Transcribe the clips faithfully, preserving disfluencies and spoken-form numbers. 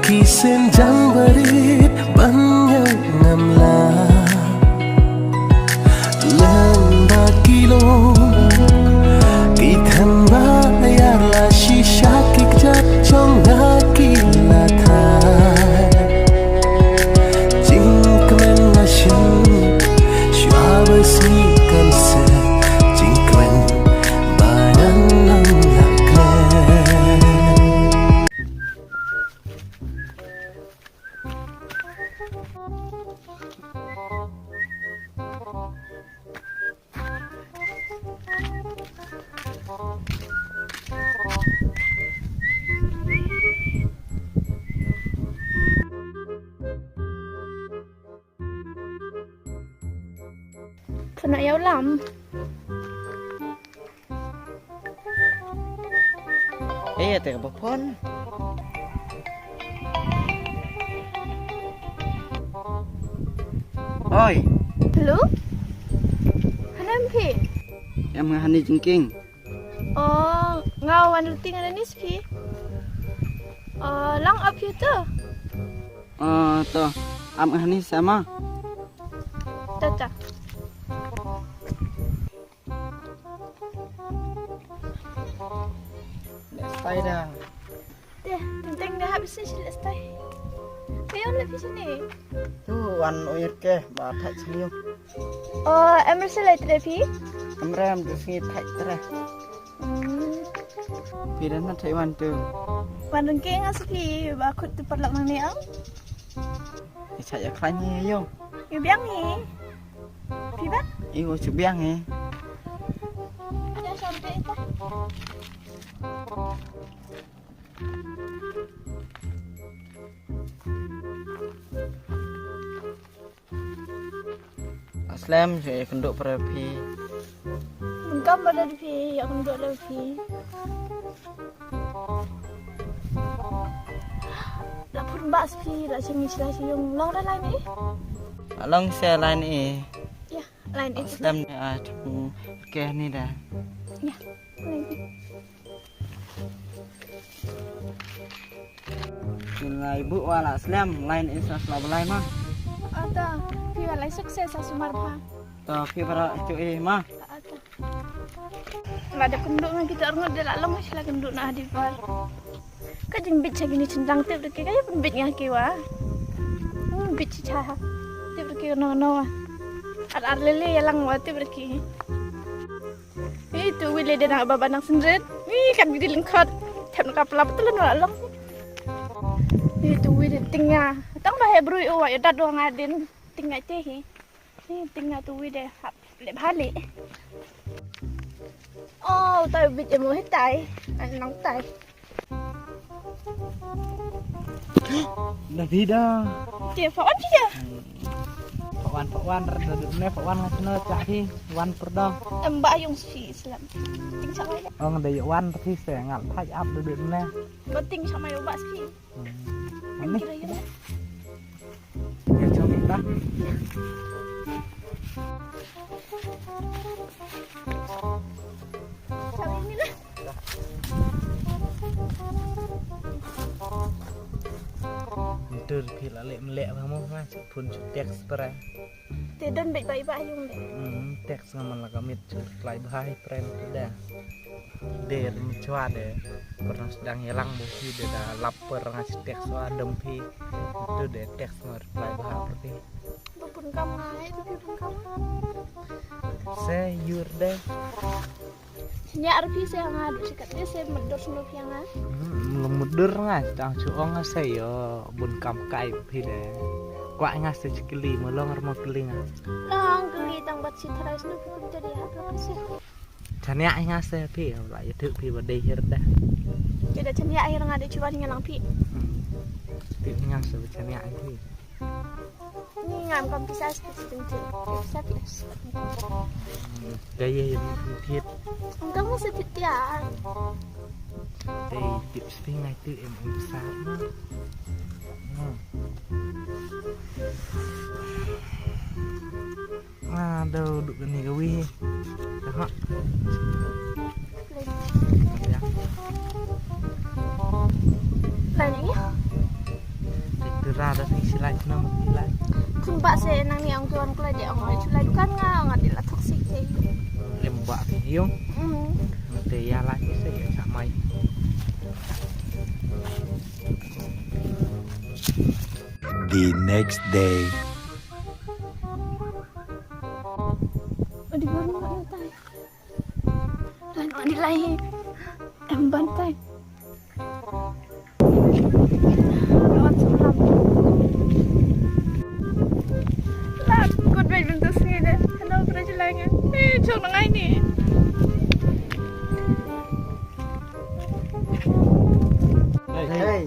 Ki sien jan barit ban ïa ngam la. Leng ba ki long ki than ba ïar la shisha ki kjat jong nga ki la thait. Jingkmen la shu shuwa ba sngewkmen se jingkmen ba ngan nang la klet. Phone ïa u Lam. Eh, te ba phone. Oi. Hello? Hangne phi? Em nga hangne jingkieng. Oh, nga wan ruti ngan anis phi. Oh, lang ap phi to. Oh, to. Ap nga hangne sa ma. Ta ta. Leh stai da. Te, teng teng da hap isi leh stai. Te wan leh phi sini. Tu wan uir ke ba thait sini. Oh, em rasa lai tre phi? Em rem tu sini thait tre. Hmm. Phi dan na thait wan tu. Wan rengke nga sini ba khut tu parlok nang ni ang. Ni sa ya klan ni yo. Ïa biang ni. Phi ba? Ïa u chu biang eh. Ada sampai ita. Aslem, ïa kynduh para phi. Bun kam ba da phi, ïa kynduh da phi. La phun ba spi, la sing sila sing long da line eh. Long se line eh. Ya, line eh. Aslem, ah, ke ni da. Ya, line eh. Ngai bu wala slem line eh sa sla belai ma. Ata, phi wala sukses sa sumar pha. To phi para chu eh ma. Ata. Lada kynduh nga kita arngut de la long sla kynduh na di par. Ka jingbit cha kini chindang tip de ki ka pynbit nga ki wa. Hmm, bit cha. Tip de ki no no wa. Ar ar lele ya lang wa tip de ki. Ih, tu wi le de na ba ba nang sendret. Ih, kan bidi lengkot. Thep na ka pla betul na long. Ih, tu wi de tinga. Tang ba he brui o wa yo dat do nga din. Tinga te hi. Ih, tinga tu wi de hap le bhale. Oh, tai bit emo he tai. An nang tai. Da phi da. Te pha wan phi da. Pha wan, pha wan, da dut ne pha wan nga chno cha phi wan pyrda. Em ba yung spi slem. Ting cha mai. Ong da wan phi se ngal thai ap da dut ne. Ba ting cha mai ba spi. Ni. Kira ya. Ya chong ta. Ntur phi la leh mleh ba mo nga phone chu text para. Te don bit bai ba yung de. Hmm, text nga man la ka mit chu reply bha hi para da. De rim chwa de. Pernah sedang hilang bo phi de da lap per nga chu text wa dom phi. Tu de text nga reply bha per phi. Ba pun kam nga, eh, tu phi pun kam. Se yur de. Nya ar phi se nga du sikat de se medur sunu phi nga. Hmm, medur nga tang chu ong nga se yo bun kam kai phi de. Kwa nga se chikli mo long ar mo kli nga. Long kli tang bat si tharai sunu phi kum jadi hap lo se. Chania nga se phi la ya tu phi ba de hir de. Jadi chania hir nga de chuan nga lang phi. Hmm. Tu nga se chania phi. Ni ngam kam pisa spi spi spi. Pisa pisa. Ka ye ye phi. Ngam kam sa phi ya. Ei, tip spi ngai tu em em sa. Hmm. Ah, do duk ni ka wi. Dah. Ya. Lain ni. Ra da phi silai khnang phi lai. Khun ba se nang ni ong tuan klai de ong ai chulai dukan nga ong ati la thok sik te. Lem ba phi hiong. Hmm. Te ya lai se ya sa mai. The next day. Adi baru nak tai. Lan adi lai. Em ban tai. Wan sumram. Lan kut bai luntas ngi de. Hello, kerja langan. Eh, chong ngai ni. Hey. Hey.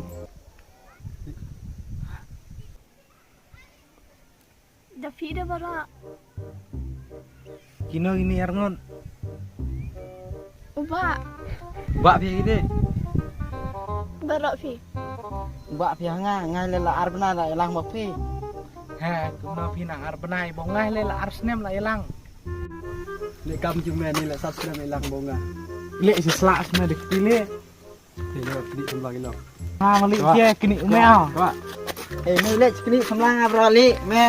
Da phi da bara. Kino ini arngon. Uba. Ba phi ini. Bara phi. Ba phi nga ngai le la arbna la ilang ba phi. He, kumno phi nang arbna ba ngai le la arsnem la ilang. Ni kam jume ni la sasnem ilang ba nga. Le si sla sna de pile. Kini samlang ino. Ha mali ke kini ume ah. Eh me lek kini samlang ah bro lek me.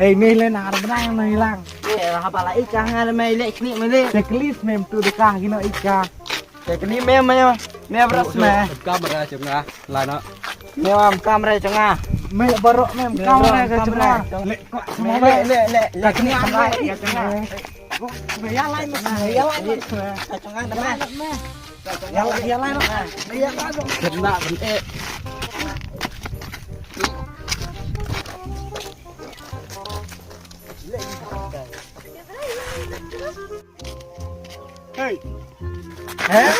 Eh me le na arbna yang nang ilang. Eh ha pala ikah nga me lek kini me lek. Cheklis mem tu dekah kino ikah. Cheklis me me me bro me. Kamera cuma lana. Me am kamera cuma. Me barok mem kamera cuma. Lek kok semua lek lek lek. Kini samlang ya cuma. Me ya lain me ya lain me. Cuma me. Kena kena. Hey. Heh?